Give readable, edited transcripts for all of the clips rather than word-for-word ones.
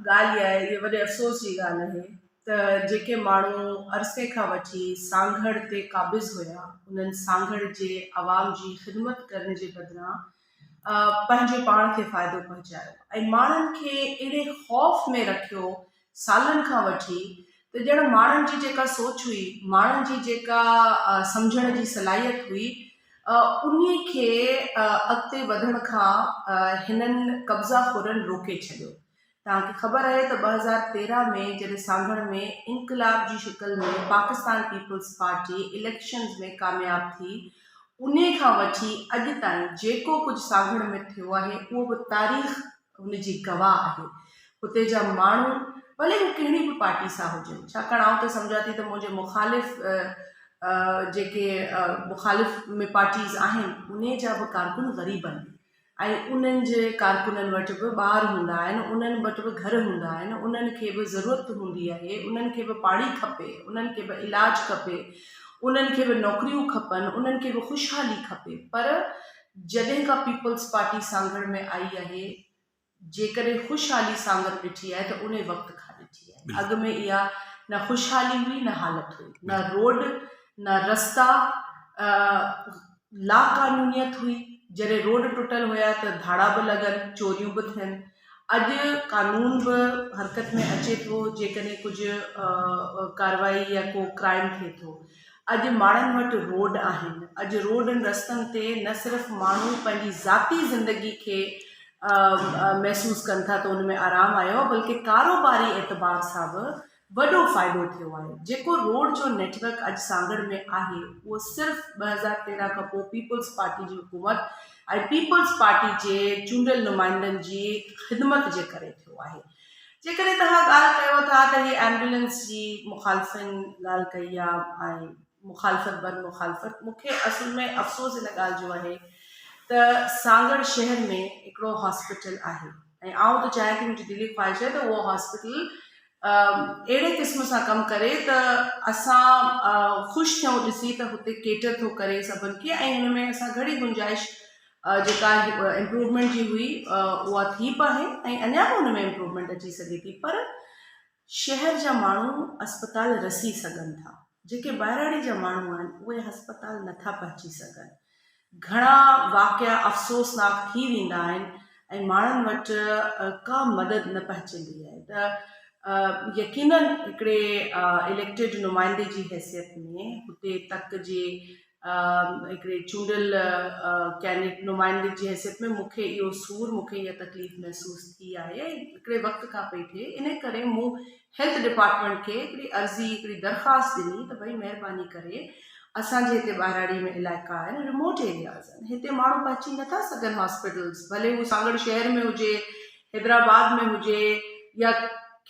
ڳالهه اها آهي، اها وڏي افسوس جي ڳالهه آهي ته جيڪي ماڻهو عرصي کان وٺي سانگهڙ تي قابض هيا، انهن سانگهڙ جي عوام جي خدمت ڪرڻ جي بدران پنهنجي پاڻ کي فائدو پهچايو ۽ ماڻهن کي اهڙي خوف ۾ رکيو سالن کان وٺي ته ڄڻ ماڻهن جي جيڪا سوچ هئي، ماڻهن جي جيڪا سمجهڻ جي صلاحيت هئي، انهي کي اڳتي وڌڻ کان هنن قبضا خورن روڪي ڇڏيو. توهان کي خبر آهي ته 2013 ۾ جڏهن سانگهڙ ۾ انقلاب جي شڪل ۾ پاڪستان پيپلز پارٽي اليڪشنز ۾ ڪامياب ٿي، انهي کان وٺي اڄ تائين جيڪو ڪجهه سانگهڙ ۾ ٿيو آهي، اهو به تاريخ ان جي گواهه آهي. هتي جا ماڻهو ڀلي هو ڪهڙي به پارٽي سان هجن، ڇاڪاڻ آئون ته سمجهان ٿي ته منهنجي مخالف جيڪي مخالف ۾ پارٽيز آهن انهي جا به ڪارڪن غريب آهن ۽ انهن جي ڪارڪنن وٽ به ٻار هوندا آهن، انهن وٽ به گهر هوندا آهن، انهن کي به ضرورت هوندي آهي، انهن کي به پاڻي کپي، انهن کي به علاج کپي، انهن کي به نوڪريون کپن، انهن کي به خوشحالي کپي پر جڏهن کان پيپلز پارٽي سانگهڙ ۾ آئي آهي، جيڪڏهن خوشحالي سانگهڙ ڏٺي آهي ته انهي وقت کان ڏٺي آهي. اڳ ۾ اها نه خوشحالي هئي نه حالت هئي، نه روڊ نه رستا، لاقانونيت هئي، جڏهن روڊ ٽٽل هيا ته ڌاڙا به لڳن، چوريون به ٿين. اڄ قانون به حرڪت ۾ اچي ٿو جيڪڏهن ڪجهه ڪارروائي يا ڪو ڪرائم ٿئي ٿو. اڄ ماڻهن وٽ روڊ آهن، اڄ روڊن رستن تي نه صرف ماڻهو پنهنجي ذاتي زندگي کي محسوس ڪن ٿا ته ان ۾ آرام آيو آهي بلڪه ڪاروباري اعتبار سان به وڏو فائدو ٿيو آهي. جيڪو روڊ جو نيٽ ورڪ اڄ سانگهڙ ۾ آهي اهو صرف 2013 کان پوء پيپلز پارٽي جي حڪومت ۽ پيپلز پارٽي جي چونڊيل نمائندن جي خدمت جي ڪري ٿيو آهي. جيڪڏهن توهان ڳالهه ڪيو ٿا ته هي ايمبولينس جي مخالفين ڳالهه ڪئي آ ۽ مخالفت بر مخالفت مون کي اصل ۾ افسوس ان ڳالهه جو آهي ته سانگهڙ شهر ۾ هڪڙو هاسپيٽل آهي ۽ آئون ته چاهيان ٿي منهنجي دلي خواهش آهي ته اهو هاسپيٽل اهڙي قسم سان ڪم ڪري ته اسان خوش ٿيون ڏسي ته هتي ڪيٽر ٿو ڪري سڀن کي ۽ هن ۾ اسان گهڻي گنجائش جيڪا امپروومينٽ جي هئي اها ٿي به آهي ۽ اڃا به ان ۾ امپروومينٽ اچي سگهي ٿي پر شهر جا ماڻهو اسپتال رسي سگهن ٿا جيڪي ٻاهراڙي جا ماڻهو آهن اهي هسپتال نٿا پهچي سگهن گهڻا واقعا افسوسناڪ ٿي ويندا آهن ۽ ماڻهن وٽ ڪا مدد نه پهچندي آهي ته يقينن هڪڙي اليڪٽيڊ نمائندي جي حيثيت ۾ هتي تڪ جي هڪڙي چونڊيل ڪينڊيڊ نمائندي جي حيثيت ۾ مون کي اهو سور مون کي اها تڪليف محسوس ٿي آهي ۽ هڪڙي وقت کان پئي ٿئي ان ڪري مون هيلٿ ڊپارٽمينٽ کي هڪڙي عرضي هڪڙي درخواست ڏني ته ڀئي مهرباني ڪري اسان جي هتي ٻهراڙي ۾ علائقا آهن ريموٽ ايرياز آهن هتي ماڻهو پهچي نٿا سگهن هاسپيٽلز ڀلي هو سانگهڙ شهر ۾ هجي حيدرآباد ۾ هجي يا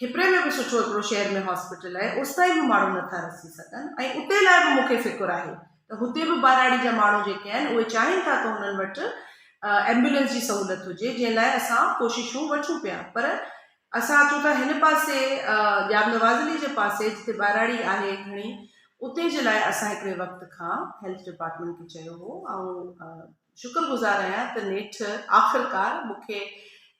کپري ۾ به سٺو هڪڙو شهر ۾ هاسپيٽل آهي اوستائين به ماڻهو نٿا رسي سگهن ۽ اتي لاء به مون کي فڪر آهي ته هتي به ٻهراڙي جا ماڻهو جيڪي آهن اهي چاهين ٿا ته انهن وٽ ايمبولينس جي سهولت هجي جنهن لاء اسان ڪوششون وٺون پيا پر اسان اچون ٿا هن پاسي ڄام نواز علي جي پاسي جتي ٻهراڙي آهي گهڻي اتي جي لاء اسان هڪڙي وقت کان هيلٿ ڊپارٽمينٽ کي چيو هو ۽ شڪر گذار آهيان ته نيٺ آخرڪار مون کي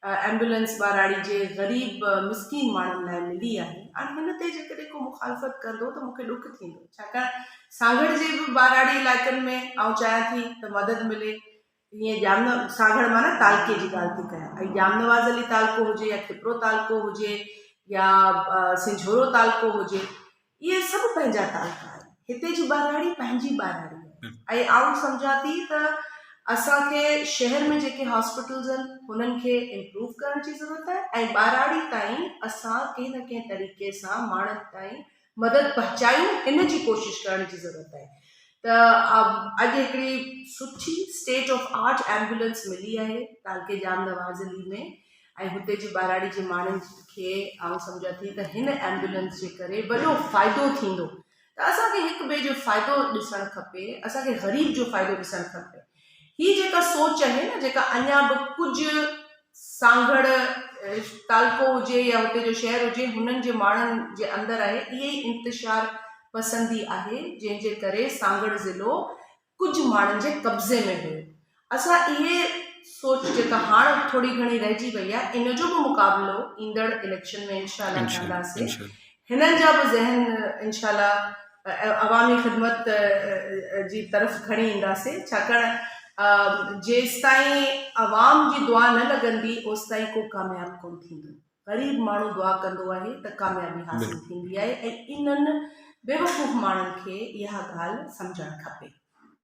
ايمبولينس ٻهراڙي جي غريب مسڪين ماڻهن لاء ملي آهي. هاڻي هن تي جيڪڏهن ڪو مخالفت ڪندو ته مون کي ڏک ٿيندو ڇاڪاڻ سانگهڙ جي به ٻهراڙي علائقن ۾ آئون چاهيان ٿي ته مدد ملي ائين ڄام سانگهڙ معنيٰ تعلقي جي ڳالهه ٿي ڪيان ۽ ڄام نواز علي تعلقو هجي يا کپرو تعلقو هجي يا سنجهورو تعلقو هجي اهي سڀ پنهنجا تعلقا آهن. هتي جي ٻهراڙي پنهنجي ٻهراڙي آهي ۽ آئون سمجهان ٿي ته اسان کي شهر ۾ جيڪي هاسپيٽلز آهن انهن کي امپروو ڪرڻ جي ضرورت آهي ۽ ٻهراڙي تائين اسان ڪنهن نه ڪنهن طريقي سان ماڻهن تائين مدد پهچايون ان جي ڪوشش ڪرڻ جي ضرورت آهي ته اڄ هڪڙي سٺي اسٽيٽ آف آرٽ ايمبولينس ملي آهي تعلقي ڄام نواز علي ۾ ۽ هتي جي ٻهراڙي جي ماڻهن کي آئون سمجهان ٿي ته هن ايمبولينس جي ڪري وڏو فائدو ٿيندو ته اسان کي هڪ ٻئي جو فائدو ڏسڻ کپي اسان کي غريب جو فائدو ڏسڻ کپي هي جيڪا سوچ آهي نه جيڪا اڃا به ڪجهه سانگهڙ تعلقو هجي يا هتي جو شهر هجي هنن جي ماڻهن جي اندر آهي اهي ئي انتشار پسندي آهي جنهن جي ڪري سانگهڙ ضلعو ڪجهه ماڻهن جي قبضي ۾ هيو. اسان اهي سوچ جيڪا هاڻ ٿوري گهڻي رهجي وئي آهي ان جو به مقابلو ايندڙ اليڪشن ۾ انشاء الله ڪنداسين. هنن جا به ذهن انشاء الله عوامي خدمت جي طرف کڻي اينداسين ڇاڪاڻ جيستائين عوام جي دعا نه لڳندي اوستائين ڪو ڪامياب ڪونه ٿيندو. غريب ماڻهو دعا ڪندو آهي ته ڪاميابي حاصل ٿيندي آهي ۽ انهن بيوقوف ماڻهن کي اها ڳالهه سمجهڻ کپي.